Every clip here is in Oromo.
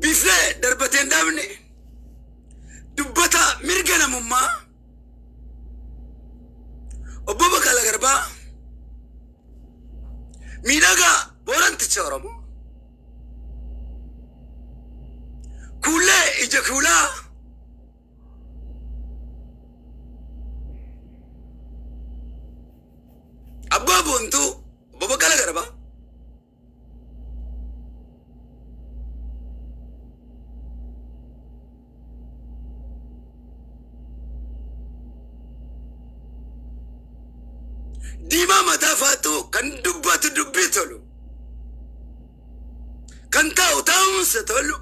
Bifee darbatee hin dhabne, dubbata mirga namummaa, Obbo Baqqalaa Garbaa, miidhagaa Booranticha Oromoo, kuullee ija kuulaa, Abbaa Boontuu, Obbo Baqqalaa Garbaa, Diimaa mataa faaxuu, kan dubbatu dubbii tolu, kan taa'u taa'umsa tolu,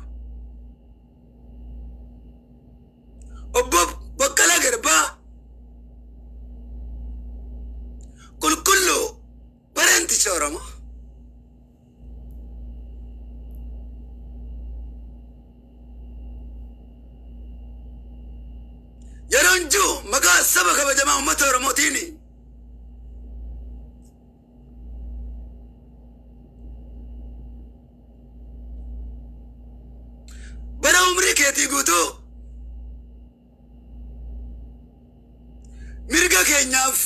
Obbo Baqqalaa Garbaa, qulqulluu Baranticha Oromoo. Yeroon jiru maqaa saba kabajamaa uummata Oromootiin bara umrii keetii guutuu mirga keenyaaf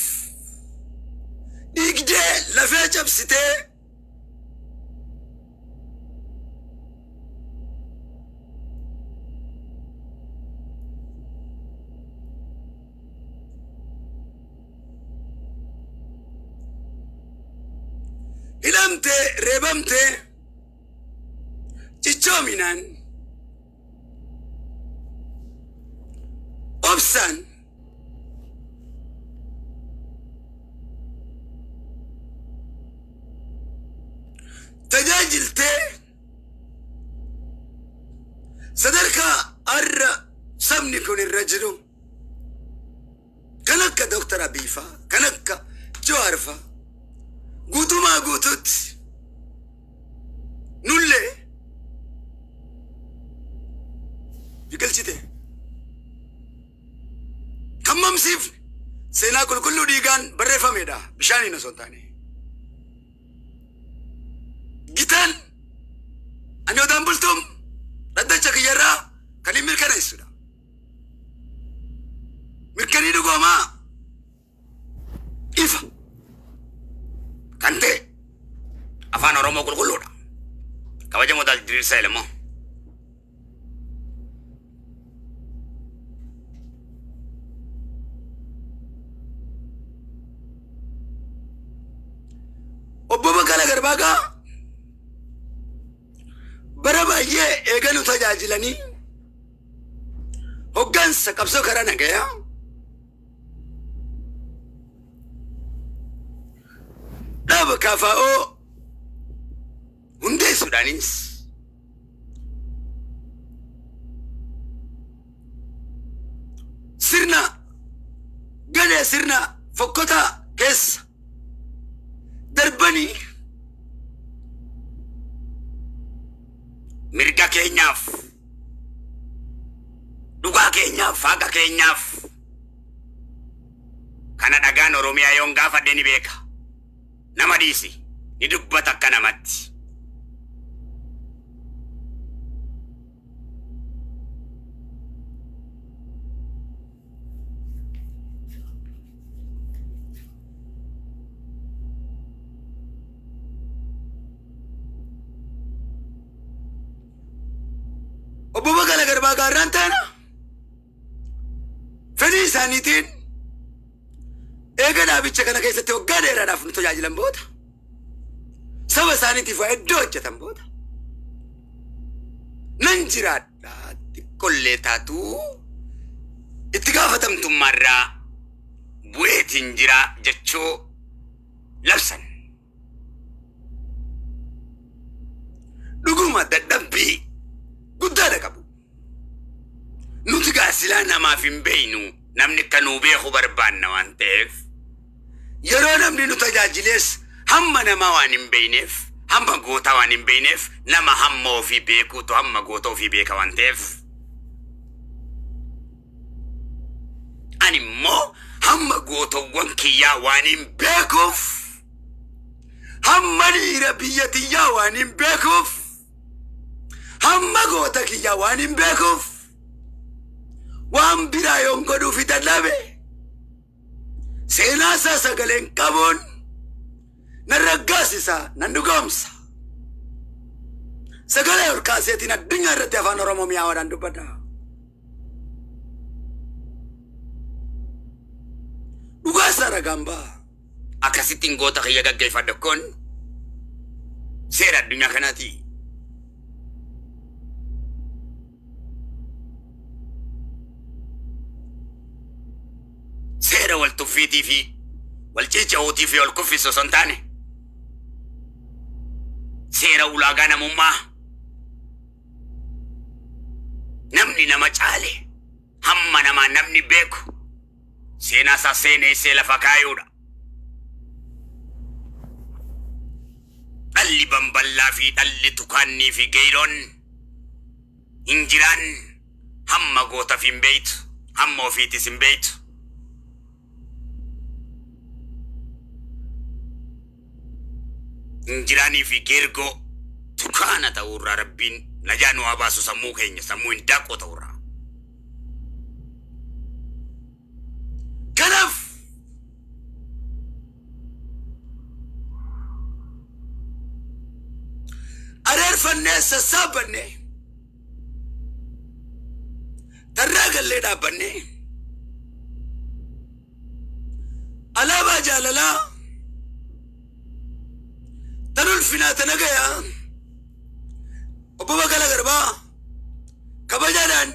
dhiigdee, lafee cabsitee, hidhamtee, reebamtee, cichoominaan, obsaan tajaajiltee sadarkaa har'a sabni kun irra jiru, kan akka Dr. Abiy faa, kan akka Jawaar faa, guutumaa guutuutti nullee biqilchite, kan mamsiifne seenaa qulqulluu dhiigaan barreeffamedha, bishaaniin osoo hin taane. Gitaan ani Odaan Bultuum dhaddacha kiyyarraa kan hin mirkaneessudha. Mirkanii dhugoomaa ifa kan ta'e afaan Oromoo qulqulluudha. Kabajamoo Daal Diriirsaa Elemoo. Obbo Baqqalaa Garbaa gaa bara baay'ee eegalu tajaajilanii hoggansa qabsoo karaa nagayaa dhaaba KFO hundeessuudhaanis sirna galee, sirna fokkotaa keessa darbanii mirga keenyaaf, dhugaa keenyaaf, haqa keenyaaf, kana dhagaan Oromiyaa yoon gaafadhe ni beeka. Nama dhiisi, ni dubbata akka namatti. Obbo Baqqalaa Garbaa gaarraan taana fedhii isaaniitiin eega dhaabicha kana keessatti waggaa dheeraadhaaf nu tajaajilan booda, saba isaaniitiif waa hedduu hojjetan booda, nan jiraadha, xiqqollee taatuu itti gaafatamtummaarraa bu'eetiin jira jechuu labsan. Dhuguma dadhabbii guddaadha qabu. Nuti gaa silaa namaaf hin beeynu, namni akka nuu beeku barbaanna waan ta'eef, yeroo namni nu tajaajilees hamma namaa waan hin beeyneef, hamma gootaa waan hin beeyneef, nama hamma ofii beekuutu hamma goota ofii beeka waan ta'eef, ani immoo hamma gootowwan kiyyaa waan hin beekuuf, hamma dhiira biyya tiyyaa waan hin beekuuf, Hamma goota kiyyaa waan hin beekuuf waan biraa yoon godhuufi dadhabe seenaa isaa sagaleen qabuun nan raggaasisa, nan dhugoomsa. Sagalee ol kaaseetiin addunyaa irratti afaan Oromoo mi'aawaadhaan dubbadha. Dhugaa isaa ragaan ba'a. Akkasittiin goota kiyya gaggeeffadha kun seera addunyaa kanaati. Seera wal tuffiitii fi wal ciica'uutii fi wal kuffisu osoo hin taane seera ulaagaa namummaa namni nama caale hamma namaa namni beeku seenaa isaa seeneessee lafa kaayuudha. Dhalli bamballaa fi dhalli tukaannii fi geeyloon hin jiraan hamma gootaf hin beeytu, hamma ofiitis hin beeytu. Injiraanii fi geergoo tukaana ta'uurraa Rabbiin najaa nu haa baasu sammuu keenya sammuu hindaaqoo ta'uurraa. Kanaaf areerfannee sassaabbannee tarraa gallee dhaabbannee alaabaa jaalalaa tan ulfinaa ta nagayaa obbo Baqqalaa Garbaa kabajaadhaan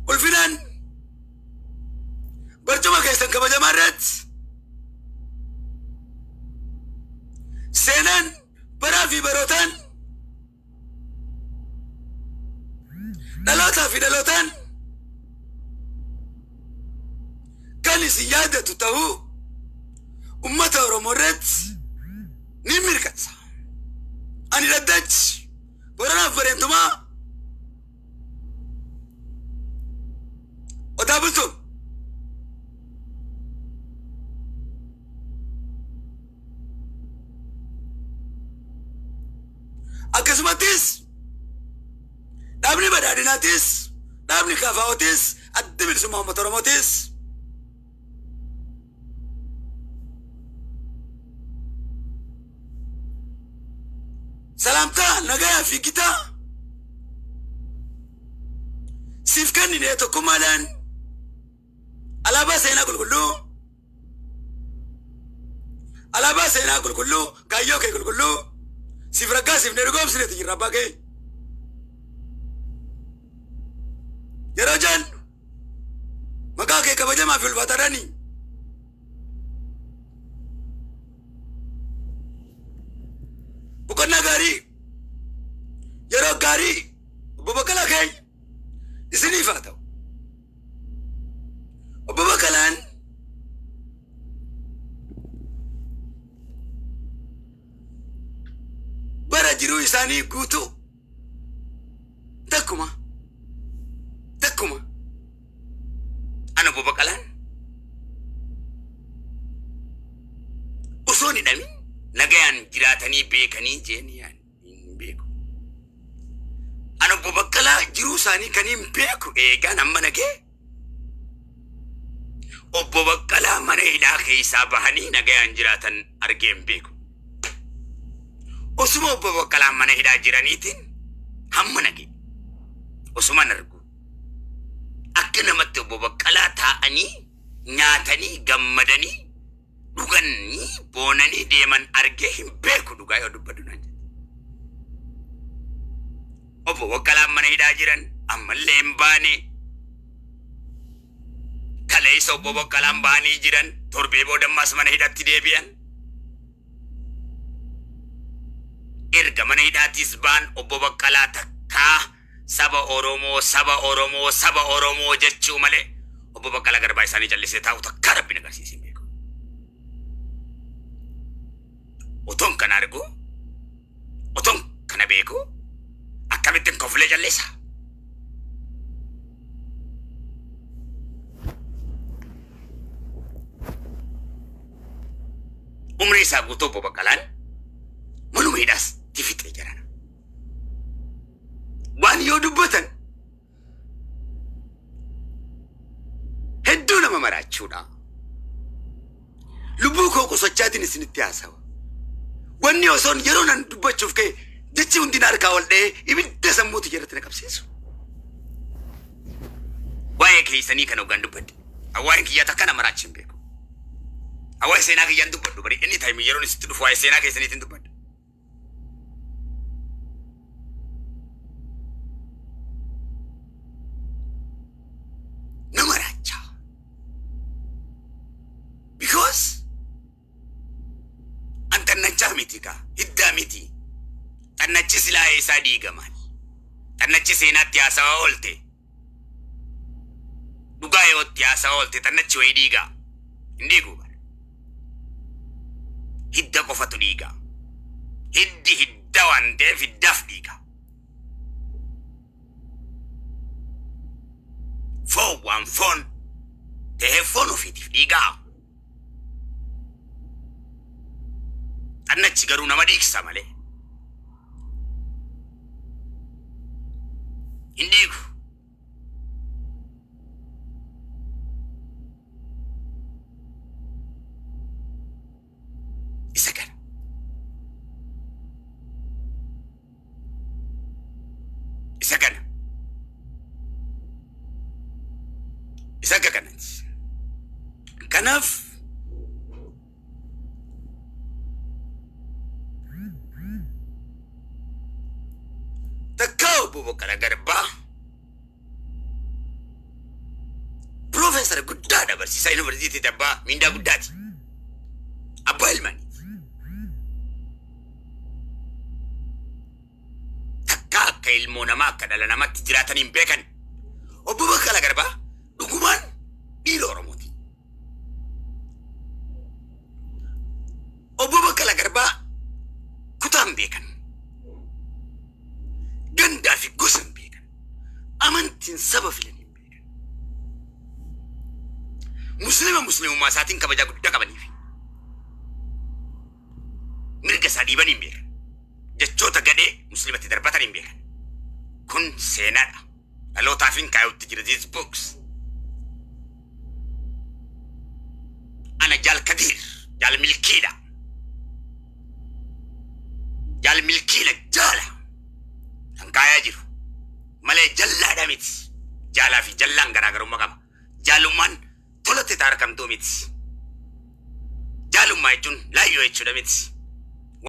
ulfinaan barcuma keessan kabajamaa irratti seenaan baraa fi barootaan dhalootaa fi dhalootaan kan isin yaadatu ta'uu ummata Oromoo irratti ni mirkansa. Ani dhaddachi Boranaaf Bareentumaa Odaa Bultum akkasumattis dhaabni badhaadhinaatis dhaabni KFOtis addi bilisummaa uummata Oromootis salaamtaa nagayaa fi gitaa siif kennine tokkummaadhaan alaabaa seenaa qulqulluu alaabaa seenaa qulqulluu kaayyoo kee qulqulluu siif raggaasifne dhugoomsineeti jirra abbaa kee yeroo jennu maqaa kee kabajamaa fi ulfaataadhaani boqonnaa gaarii yeroo gaarii obbo Baqqalaa keenya isiniif haa ta'u. Obbo Baqqalaan bara jiruu isaanii guutuu takkuma takkuma ana obbo Baqqalaan osoo hin hidhamin nagayaan jiraatanii beekanii jeeni yaani hin beeku. Ana obbo Baqqalaa jiruu isaanii kan hin beeku eegaan amma nagee obbo Baqqalaa mana hidhaa keessaa bahanii nagayaan jiraatan argee hin beeku. Osuma obbo Baqqalaan mana hidhaa jiraniitiin hamma nagee osuman argu akka namatti obbo Baqqalaa taa'anii nyaatanii gammadanii dhuganii boonanii deeman argee hin beeku dhugaa yoo dubbadhu naan jedhe. Obbo Baqqalaan mana hidhaa jiran ammallee hin baane. Kaleessa obbo Baqqalaan bahanii jiran torbee booda ammas mana hidhatti deebi'an. Erga mana hidhaatiis ba'an obbo Baqqalaa takkaa saba Oromoo saba Oromoo saba Oromoo jechuu malee obbo Baqqalaa Garbaa isaanii callisee taa'u takkaa rabbi agarsiisee hin beeku. Otoon kana argu otoon kana beeku akkamittiin koflee callisa? Umrii isaa guutuu obbo Baqqalaan manuma hidhaas ti fixee jirana. maraachuudha. Lubbuu koo qusachaatiin isinitti haasawa. Wanni osoon yeroo nan dubbachuuf ka'e jechi hundi na harkaa ol dha'ee ibidda sammuuti irratti na qabsiisu. Waa'ee keessanii kan hoggaan dubbadhe. Waa'een kiyyaa takka na maraachi hin beeku. Waa'ee seenaa kiyyaan dubbadhu bari inni time yeroon isitti dhufu waa'ee seenaa keessaniitiin dubbadha. Na maraachaa. Because an xannachaa miti kaa hiddaa miti. Xannachi silaa eessaa dhiiga maal? Xannachi seenaatti haasawaa oolte. Dhugaa yootti haasawaa oolte xannachi wayii dhiigaa. Hin dhiigu bara. Hidda qofatu dhiiga. Hiddi hidda waan ta'eef hiddaaf dhiiga. Foon waan foon ta'eef foon ofiitiif dhiigaa. Xannachi garuu nama dhiigsa malee. Hin dhiigu. Isa kana. Isa kana. Isa akka kanati. Kanaaf takkaa obbo Boqqalaa Garbaa Piroofeesara guddaadha, barsiisaa yuunivarsiitiiti, abbaa miindaa guddaati. Abbaa ilmaaniiti. Takkaa akka ilmoo namaa akka dhala namaatti jiraatan hin beekan. Obbo Baqqalaa Garbaa dhugumaan dhiira Oromooti. Obbo Baqqalaa Garbaa kutaa hin beekan. Gandaa fi gosa hin beekan. Amantiin saba filan hin beekan. Muslima muslimummaa isaatiin kabajaa guddaa qabaniif mirga isaa dhiiban hin beekan. Jechoota gadhee muslimatti darbatan hin beekan. Kun seenaadha. Dhalootaaf hin kaayutti jira these books. Ana Jaal Kadiir, Jaal Milkiidha. Jaal Milkiidha jaala kan kaayaa jiru malee jallaadha miti. Jaalaa fi jallaan garaagarummaa qaba. Jaalummaan tolatti ta'a argamtuu miti. Jaalummaa jechuun laayyoo jechuudha miti.